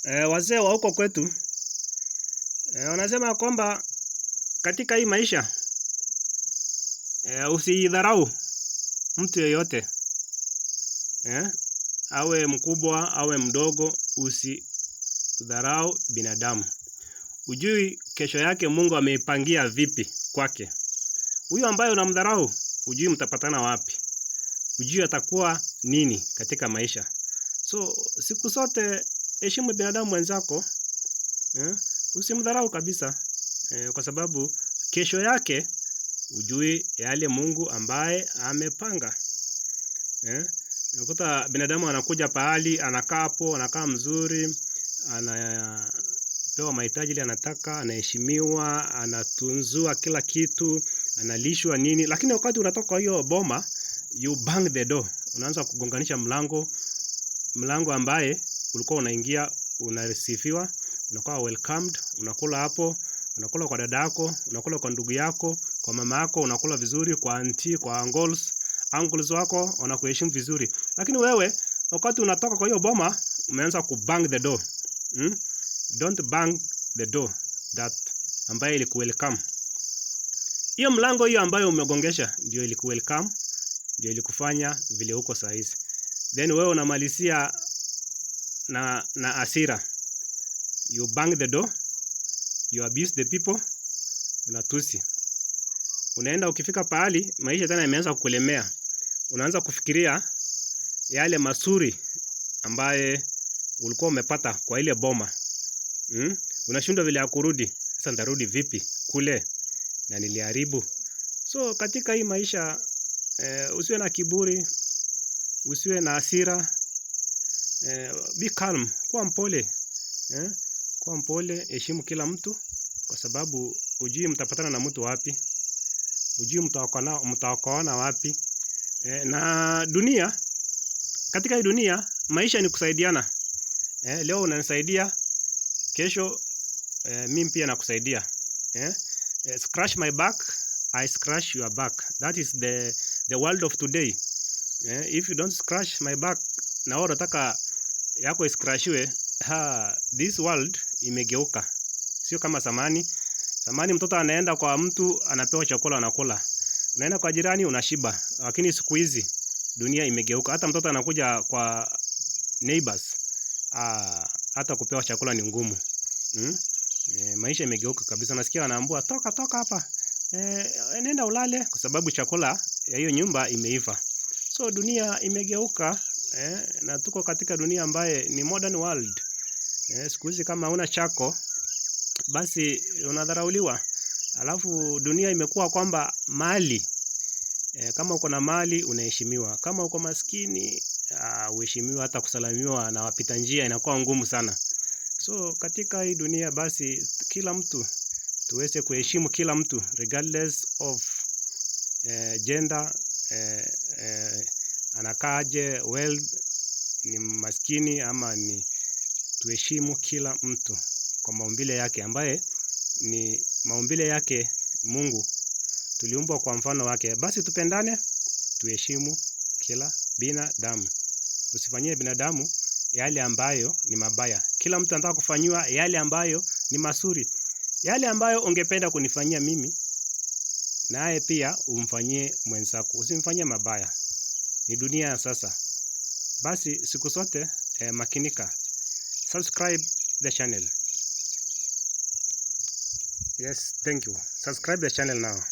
Wazee wa huko kwetu wanasema kwamba katika hii maisha usidharau mtu yeyote, awe mkubwa awe mdogo, usidharau binadamu. Ujui kesho yake Mungu ameipangia vipi kwake. Huyu ambaye unamdharau, ujui mtapatana wapi, ujui atakuwa nini katika maisha. So siku zote heshimu binadamu mwenzako, usimdharau kabisa, kwa sababu kesho yake ujui yale Mungu ambaye amepanga. Unakuta binadamu anakuja pahali, anakaa hapo, anakaa mzuri, anapewa mahitaji ile anataka, anaheshimiwa, anatunzwa kila kitu, analishwa nini, lakini wakati unatoka hiyo boma, you bang the door, unaanza kugonganisha mlango, mlango ambaye ulikuwa unaingia, unaresifiwa, unakuwa welcomed, unakula hapo, unakula kwa dada yako, unakula kwa ndugu yako, kwa mama yako, unakula vizuri, kwa auntie, kwa uncles, uncles wako wanakuheshimu vizuri. Lakini wewe wakati unatoka kwa hiyo boma, umeanza kubang the door. Don't bang the door that ambaye ilikuwelcome. Hiyo mlango hiyo ambayo umegongesha ndio ilikuwelcome, ndio ilikufanya vile uko saa hizi. Then wewe unamalizia na hasira. You bang the door, you abuse the people, unatusi. Unaenda ukifika pahali maisha tena yameanza kukulemea. Unaanza kufikiria yale mazuri ambaye ulikuwa umepata kwa ile boma. Unashindwa vile ya kurudi. Sasa nitarudi vipi kule na niliharibu. So katika hii maisha usiwe na kiburi, usiwe na hasira, be calm, kuwa mpole. Kuwa mpole, heshimu kila mtu kwa sababu hujui mtapatana na mtu wapi, hujui mtaokoana wapi. Na dunia, katika hii dunia maisha ni kusaidiana. Leo unanisaidia, kesho mimi pia nakusaidia. Scratch my back, I scratch your back. That is the world of today. If you don't scratch my back na wewe unataka yako iscratchiwe, ha, this world imegeuka. Sio kama zamani. Zamani mtoto anaenda kwa mtu anapewa chakula anakula. Unaenda kwa jirani unashiba. Lakini siku hizi dunia imegeuka. Hata mtoto anakuja kwa neighbors, ah, hata kupewa chakula ni ngumu. Maisha imegeuka kabisa. Nasikia wanaambiwa toka toka hapa. Nenda ulale kwa sababu chakula ya hiyo nyumba imeiva. So dunia imegeuka, na tuko katika dunia ambaye ni modern world. Siku hizi kama huna chako basi unadharauliwa. Alafu dunia imekuwa kwamba mali, kama uko na mali unaheshimiwa. Kama uko maskini huheshimiwa, hata kusalamiwa na wapita njia inakuwa ngumu sana. So katika hii dunia basi kila mtu tuweze kuheshimu kila mtu regardless of gender, anakaaje, wealth, ni maskini ama ni, tuheshimu kila mtu kwa maumbile yake ambaye ni maumbile yake Mungu. Tuliumbwa kwa mfano wake. Basi tupendane, tuheshimu kila binadamu. Usifanyie binadamu yale ambayo ni mabaya. Kila mtu anataka kufanyiwa yale ambayo ni mazuri. Yale ambayo ungependa kunifanyia mimi, naye pia umfanyie mwenzako. Usimfanyie mabaya. Ni dunia ya sasa. Basi siku zote makinika. Subscribe the channel. Yes, thank you. Subscribe the channel now.